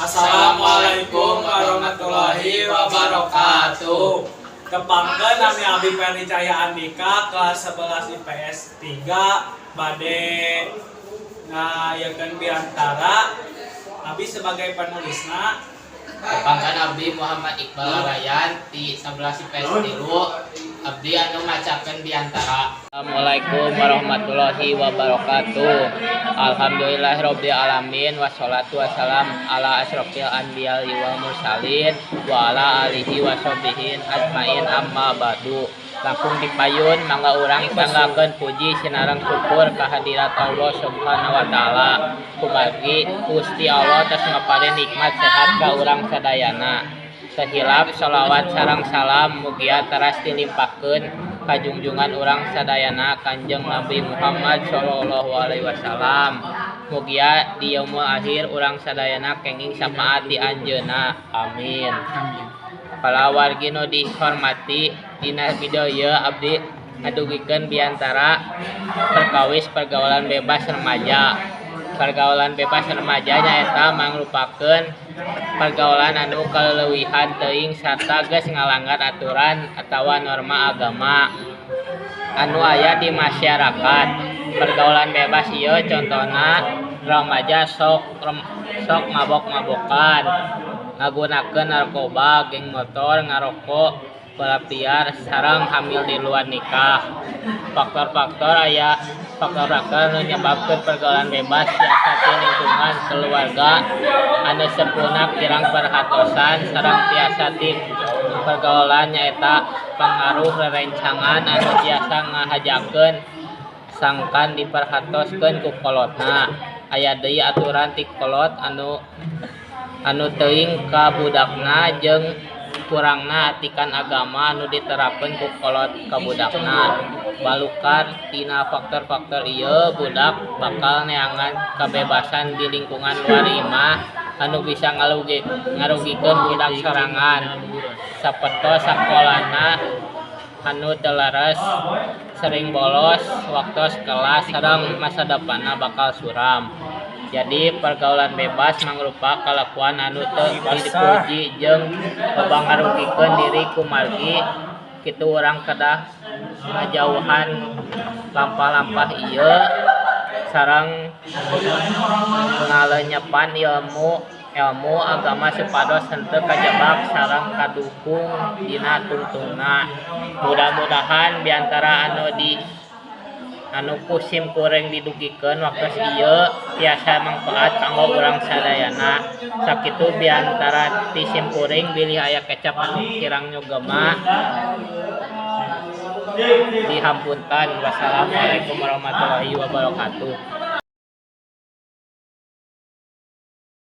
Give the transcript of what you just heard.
Assalamualaikum warahmatullahi wabarakatuh. Tepangkeun, nami Abi Ferdi Cahya Andika, kelas 11 IPS 3, bade ngayakeun biantara. Abi sebagai penulisna. Tepangkeun, Abdi Muhammad Iqbal Arayan ti 11 IPS 3, Abdi anu macakeun biantara. Assalamualaikum warahmatullahi wabarakatuh. Alhamdulillahirabbil alamin, wassalatu wassalam ala asyrofil anbiya wal mursalin wa ala alihi washabbihi ajmain, amma ba'du. Langkung dipayun mangga urang sanggakeun puji sinareng syukur kehadirat Allah Subhanahu wa Taala, kumargi Gusti Allah tos ngaparin nikmat sehat ka urang sadayana. Sahilap sholawat sareng salam mugia teras dilimpahkeun ka junjungan urang sadayana, Kanjeng Nabi Muhammad sallallahu alaihi wasallam. Mugia di yaumul akhir urang sadayana kenging syafaat di anjeunna, amin. Palawargi nu dihormati, dina video ieu abdi ngadugikeun biantara perkawis pergaulan bebas remaja. Pergaulan bebas remaja nyaeta mangrupakeun pergaulan anu kaleuwihan teuing sarta geus ngalanggar aturan atawa norma agama anu aya di masyarakat. Pergaulan bebas ieu contona remaja sok mabok-mabokan, ngagunakeun narkoba, geng motor, ngaroko, balap liar, sareng hamil di luar nikah. Faktor-faktor aya faktor-faktor nu nyebabkeun pergaulan bebas tiasa ti lingkungan keluarga anu sepuhna kirang perhatosan, sareng tiasa ti pergaulan nyaeta pangaruh rerencangan anu tiasa ngahajakeun sangkan diperhatoskeun ku kolotna. Aya deui aturan ti kolot anu teuing ka budakna jeung kurangna atikan agama anu diterapkeun ku kolot ka budakna. Balukar tina faktor-faktor ieu, budak bakal neangan kabebasan di lingkungan luar imah anu bisa ngarugikeun budak sorangan, sapertos sakolana anu teu leres, sering bolos waktos kelas, sareng masa depanna bakal suram. Jadi, pergaulan bebas mangrupa kalakuan anu teu dipuji jeung loba ngarugikeun diri. Kumargi kitu, urang kedah ngajauhan lampah-lampah ieu sareng ngalenyepan ilmu agama supados henteu kajebak sareng kadukung dina tungtungna. Mudah-mudahan biantara anu ku sim kuring didugikeun waktos ieu tiasa mangpaat kanggo urang sadayana. Sakitu biantara ti sim kuring, bilih aya kecap anu kirang nyugema dihampunten. Wassalamualaikum warahmatullahi wabarakatuh.